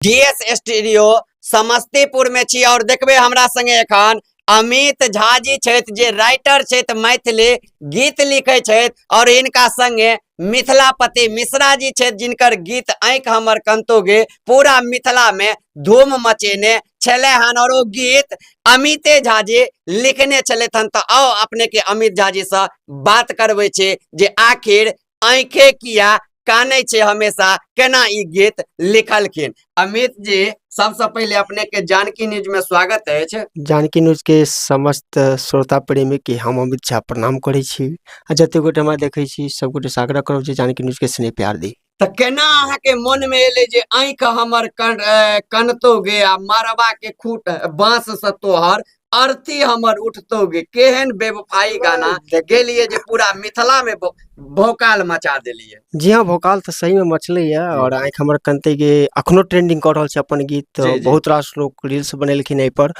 DS studio Samastipur में छी और देखबे हमरा संगे एखन अमित झा जी छथि जे राइटर छथि, मैथिली गीत लिखै छथि और हिनका संगे मिथिलापति मिश्रा जी छथि जिनकर गीत आँखि हमर कंतोगे पूरा मिथिला में धूम मचेने छलै हन और ओ गीत अमिते झा जी लिखने छलथि हन। तऽ आउ अपने के अमित झा जी से बात करबै छी जे आखिर आँखे किया कानै छै हमेशा, केना ई गीत लिखलखिन। अमित जी, सबसे पहिले अपने के जानकी न्यूज में स्वागत अछि। जानकी न्यूज के समस्त श्रोता प्रेमी के हम अमित झा प्रणाम करै छी आ जते गोटे हमरा देखै छी सब गोटे से आग्रह करब जे जानकी न्यूज के स्नेह प्यार दी। तऽ केना अहाँ के मन में एलै जे आँखि हमर कनतो गे आ मरबा के खूट बांस से तोहर अर्थी हमर उठतो गे, केहन बेवफाई गाना गेलिए जे पूरा मिथिला में भौकाल मचा देलिए। जी हाँ, भौकाल तऽ सही में मचलै है और आँखि हमर कनते गे अखनो ट्रेंडिंग कऽ रहल छै अपन गीत, बहुत रास लोक रील्स बनेलखिन एहि पर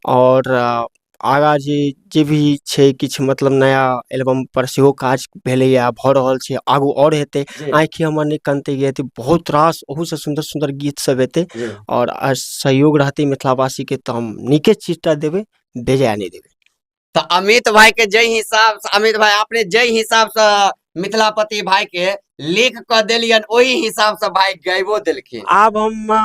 और आगा जे भी छै किछु मतलब नया एल्बम पर सेहो काज भेलैए, भऽ रहल छै, आगू आओर हेतै। आँखि हमर नहि कनते गे हेतै, बहुत रास ओहूसँ सुन्दर सुन्दर गीत सब हेतै और सहयोग रहतै मिथिलावासीके तऽ हम नीके चीजटा देबै, बेजाय नहि देबै। तऽ अमित भाई के जै हिसाब से, अमित भाई अपने जै हिसाब से मिथिलापति भाई के लिख कऽ देलियन ओही हिसाब से भाई गैबो देलखिन। आब हम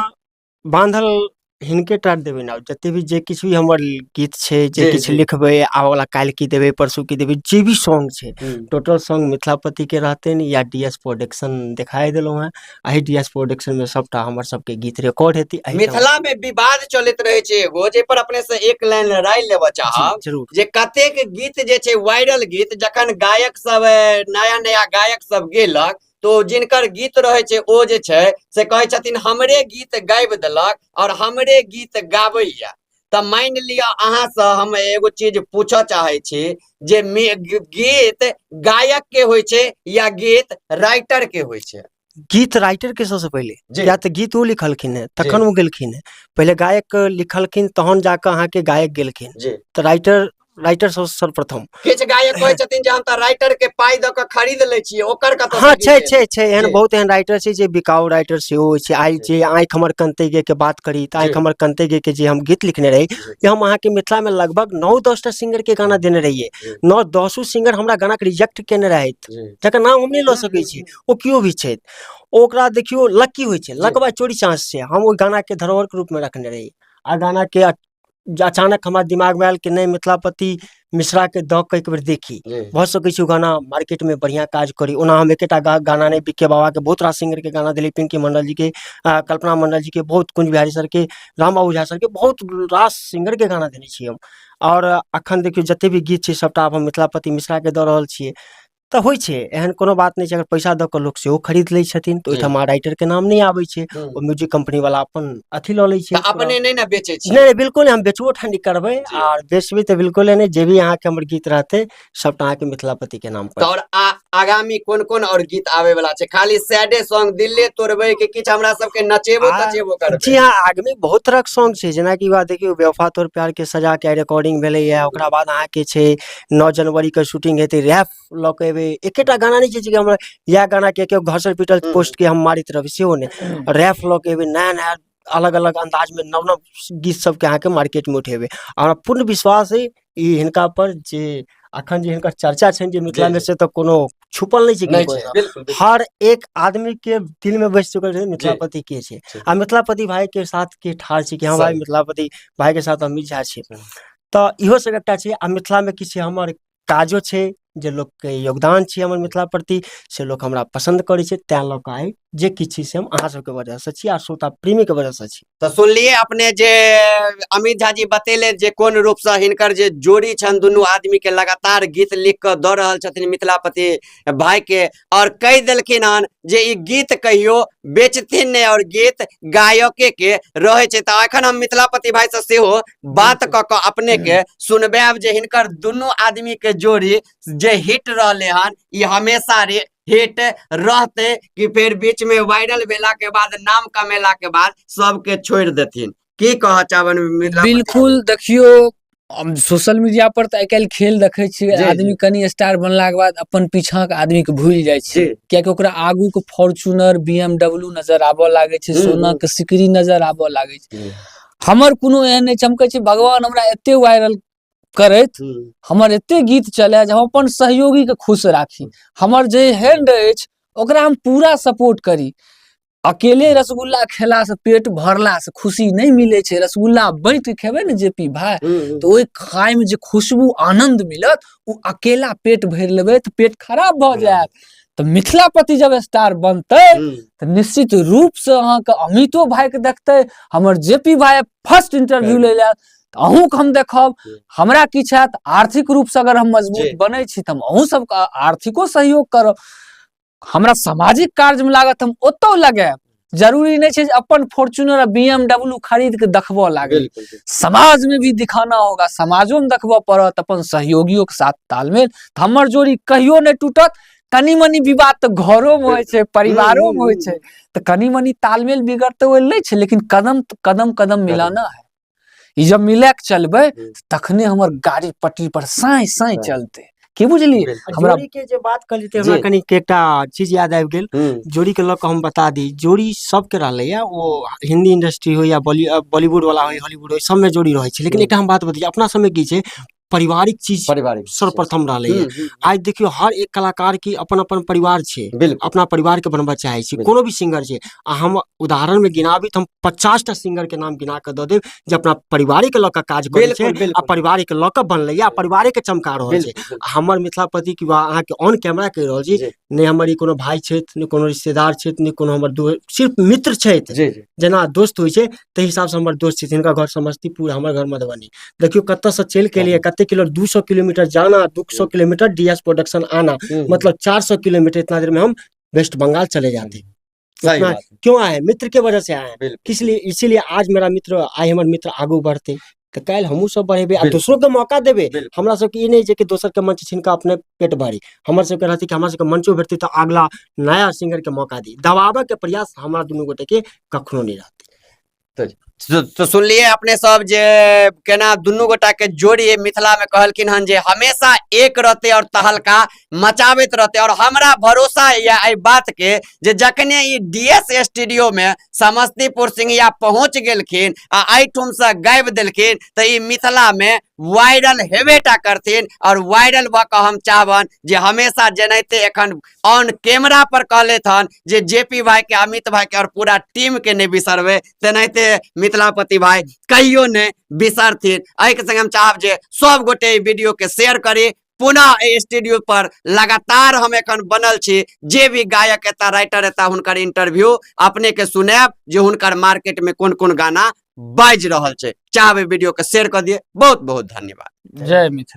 बांधल हिनके टा देबै ने, जते भी जे किछु भी हमर गीत छै जे किछु लिखबै, आबऽवला काल्हि की देबै परसू की देबै, जे भी सॉन्ग छै टोटल सॉन्ग मिथिलापतिके रहतनि या डी एस प्रोडक्शन देखाए देलहुँ हेँ, एहि डी एस प्रोडक्शनमे सबटा हमर सबके गीत रिकॉर्ड हेतै। मिथिला में विवाद चलैत रहै छै एगो, जाहि पर अपने से एक लाइन राय लेबऽ चाहब। जरूर। जे कतेक गीत जे छै वायरल गीत जखन गायक सब नया नया गायक सब गेलक तो जिनकर गीत रहै छै ओ जे छै से कहै छथिन हमरे गीत गाबि देलक और हमरे गीत गाबैया। तऽ मानि लिअ अहाँसँ हम एगो चीज पूछऽ चाहै छी जे गीत गायक के होइ छै या गीत राइटर के होइ छै? गीत राइटर के सबसँ पहिले, या तऽ गीत ओ लिखलखिन हेँ तखन ओ गेलखिन हेँ, पहिले गायक लिखलखिन तहन जाकऽ अहाँके गायक गेलखिन, तऽ राइटर सब सर्वप्रथम। किछु गायक कहै छथिन जे हम तऽ राइटर के पाइ दऽ कऽ खरीद लै छियै, ओकर कतऽ हाँ, छै, छै, छै, एहन बहुत एहन राइटर छै जे बिकाउ राइटर सेहो होइ छै। आइ जे आँखि हमर कनतै गे के बात करी तऽ आँखि हमर कनतै गे के जे हम गीत लिखने रही, जे हम अहाँके मिथिलामे लगभग 9-10 टा सिंगर के गाना देने रहियै, 9-10 सिंगर हमरा गानाके रिजेक्ट केने रहथि, जकर नाम हम नहि लऽ सकै छी, ओ केओ भी छथि, ओकरा देखियौ लक्की होइ छै, लक बाय चोरी चांस छै। हम ओहि गानाके धरोहरके रूपमे रखने रही आ गानाके अचानक हमरा दिमागमे आयल कि नहि मिथिलापति मिश्राके दऽ कऽ एक बेर देखी, भऽ सकै छै ओ गाना मार्केटमे बढ़िआँ काज करी। ओना हम एकेटा गाना नहि, बी के बाबाके बहुत रास सिंगरके गाना देलियै, पिंकी मण्डल जीके, कल्पना मण्डल जीके, बहुत कुञ्ज बिहारी सरके, राम बाबू झा सरके, बहुत रास सिंगरके गाना देने छियै हम। आओर एखन देखियौ जते भी गीत छै सबटा आब हम मिथिलापति मिश्राके दऽ रहल छियै। तऽ होइ छै, एहन कोनो बात नहि छै। अगर पैसा दऽ कऽ लोक सेहो खरीद लै छथिन तऽ ओहिठाम राइटरके नाम नहि आबै छै, ओ म्यूजिक कम्पनी वाला अपन अथी लऽ लै छै। तऽ अपने नहि ने बेचै छी? नहि नहि, बिल्कुल नहि, हम बेचबो टा नहि करबै आर बेचबै तऽ बिल्कुले नहि। जे भी अहाँके हमर गीत रहतै सबटा अहाँके मिथिलापतिके नाम पर। आओर आगामी कोन कोन आओर गीत आबै वाला छै? खाली सैडे सॉन्ग दिले तोड़बै कि किछु हमरा सबके नचेबो तचेबो करबै? जी हाँ, आगामी बहुत तरहक सॉन्ग छै, जेनाकि वएह देखियौ बेवफा तोर प्यार के सजा के रिकॉर्डिंग भेलैया, ओकरा बाद अहाँके छै 9 जनवरी के शूटिंग हेतै, रैप लऽ कऽ एबै। एकेटा गाना नहि छै जे हमरा इएह गानाके केओ घसल पिटल पोस्ट के हम मारैत रहबै, सेहो नहि। रैप लऽ कऽ एबै, नया नया अलग अलग अन्दाजमे नव नव गीत सबके अहाँके मार्केटमे उठेबै। हमरा पूर्ण विश्वास अइ ई हिनका पर जे अखन जे हिनकर चर्चा छनि जे मिथिलामे, से तऽ कोनो छुपल नहि छै किनको, हर एक आदमीके दिलमे बसि चुकल छै मिथिलापति के छै आ मिथिलापति भाइके साथ के ठाढ़ छै कि हँ भाइ मिथिलापति भाइके साथ अमित झा छै। तऽ इहो सब एकटा छै। आ मिथिलामे किछु हमर काजो छै जे लोकके योगदान छै हमर मिथिला प्रति, से लोक हमरा पसन्द करै छै, तैं लऽ कऽ आइ जे किछु छी से हम अहाँ सबके वजहसँ छी आ श्रोता प्रेमीके वजहसँ छी। तऽ सुनलियै अपने जे अमित झा जी बतेले जे कोन रूपसँ हिनकर जे जोड़ी छनि दुनू आदमी के लगातार गीत लिख कऽ दऽ रहल छथिन मिथिलापति भाई के, और कहि देलखिन हन जे ई गीत कहियो बेचथिन नहि और गीत गायके के रहै छै। तऽ एखन हम मिथिलापति भाई से सेहो बात कऽ कऽ अपने के सुनबायब जे हिनकर दुनू आदमी के जोड़ी जे हिट रहले हन ई हमेशा हिट रहते कि फेर बीच में वायरल भेला के बाद नाम कमेला के बाद सबके छोड़ि देथिन? की कहऽ चाहबनि मिथिलापति? बिल्कुल, देखियौ सोशल मीडिया पर तऽ आइ काल्हि खेल देखै छियै जी, आदमी जी। कनि स्टार बनलाके बाद अपन पीछाँके आदमीके भूलि जाइ छै जी कियाकि ओकरा आगूके फॉर्च्यूनर बी एम डब्ल्यू नजर आबऽ लागै छै हम्म, सोनाके सिकरी नजर आबऽ लागै छै जी। हमर कोनो एहन नहि छै हम कहै छी भगवान हमरा एते वायरल करैत हमर एते गीत चले जे हम अपन सहयोगीके खुश राखी हमर जे हैंड अछि ओकरा हम पूरा सपोर्ट करी अकेले रसगुल्ला खेलासँ पेट भरलासँ खुशी नहि मिलै छै रसगुल्ला बाँटि कऽ खेबै ने जे पी भाय तऽ ओहि खायमे जे खुशबू आनन्द मिलत ओ अकेला पेट भरि लेबै तऽ पेट खराब भऽ जायत तऽ मिथिलापति जब स्टार बनतै तऽ निश्चित रूपसँ अहाँके अमितो भाइके देखतै हमर जे पी भाइ फर्स्ट इंटरव्यू लै लए तऽ अहूँके हम देखब हमरा किछु हैत आर्थिक रूपसँ अगर हम मजबूत बनै छी तऽ हम अहूँ सबके आर्थिको सहयोग करब हमरा सामाजिक कार्यमे लागत हम ओतौ लगायब जरूरी नहि छै जे अपन फॉर्च्यूनर आ बी एम डब्ल्यू खरीद के देखबऽ लागल समाज में भी दिखाना होगा समाजो में देखबऽ पड़त अपन सहयोगियों के साथ तालमेल तऽ हमर जोड़ी कहियो नहि टूटत कनि मनि विवाद तऽ घरो में होइ छै परिवारो में होइ छै तऽ कनि मनि तालमेल बिगड़तै ओहि नहि छै लेकिन कदम कदम कदम मिलाना है ई जब मिला के चलबै तखने हमर गाड़ी पटरी पर साँय साँय चलतै की बुझलियै हमरा जोड़ी के जे बात कहली तऽ हमरा कनि एकटा चीज याद आबि गेल जोड़ी के लऽ कऽ हम बता दी जोड़ी सबके रहलैया ओ हिंदी इंडस्ट्री हो या बॉलीवुड वाला हो हॉलीवुड हो सबमे जोड़ी रहै छै लेकिन एकटा हम बात बतैयै अपना सबमे की छै पारिवारिक चीज पारिवारिक सर्वप्रथम रहलैया आइ देखियौ हर एक कलाकार के अपन अपन परिवार छै बिल्कुल अपना परिवार के बनबऽ चाहै छै बिल्कुल। कोनो भी सिंगर छै आ हम उदाहरण में गिनाबी तऽ हम 50 टा सिंगर के नाम गिना कऽ दऽ देब जे अपना परिवारे के लऽ कऽ काज करै छै बिल्कुल आ बिल्कुल परिवारे के लऽ कऽ बनलैया आ परिवारे के चमका रहल छै बिल्कुल आ हमर मिथिलापति कि वा अहाँके ऑन कैमरा कहि रहल छी जी। नहि हमर ई कोनो भाय छथि नहि कोनो रिश्तेदार छथि नहि कोनो हमर सिर्फ मित्र छथि जी जी जेना दोस्त होइ छै ताहि हिसाबसँ हमर दोस्त छथि हिनका घर समस्तीपुर हमर घर मधुबनी देखियौ कतऽसँ चलि के एलियै कते किलो 200 किलोमीटर जाना 200 किलोमीटर डी एस प्रोडक्शन आना मतलब 400 किलोमीटर इतना देर में हम वेस्ट बंगाल चले जाते सही उतना बात क्यों आए मित्र के वजह से आए बिल्कुल किस लिए इसीलिए आज मेरा मित्र आइ हमर मित्र आगू बढ़ते तऽ काल्हि हमहूँ सब बढ़ेबै आ बिल्कुल। दोसरो के मौका देबै बिल्कुल। हमरा सबके ई नहि छै कि दोसर के मंच छीन कऽ अपने पेट भरी हमर सबके रहतै कि हमरा सबके मंचो भेटतै तऽ अगला नया सिंगर के मौका दी दबाबऽ के प्रयास हमरा दुनू गोटे के कखनो नहि रहतै तो सुनलिए अपने सब जे केना दुनू गोटा के जोड़ी मिथिला में कहलखिन हन जे हमेशा एक रहते और तहलका मचाबैत रहते और हमरा भरोसा यऽ एहि बात के जे जखने ई डीएस स्टूडियो में समस्तीपुर सिंघिया पहुंच गेलखिन आ एहिठाम से गाबि देलखिन तऽ ई मिथिला में वायरल हेबे टा करथिन और वायरल भऽ कऽ हम चाहबन जे हमेशा जेनाहिते एखन ऑन कैमरा पर कहलथि हन जे जेपी भाई के अमित भाई के और पूरा टीम के नहि बिसरबै तेनाहिते मिथिलापति भाई कहियो नहि बिसरथिन एहिके संग हम चाहब जे सब गोटे ई वीडियो के शेयर करी पुनः एहि स्टूडियो पर लगातार हम एखन बनल छी जे भी गायक एता राइटर एता हुनकर इंटरव्यू अपने के सुनायब जे हुनकर मार्केट में कोन कोन गाना बाजि रहल छै चाहबै वीडियो के शेयर कऽ दिए बहुत बहुत धन्यवाद जय मिथिला।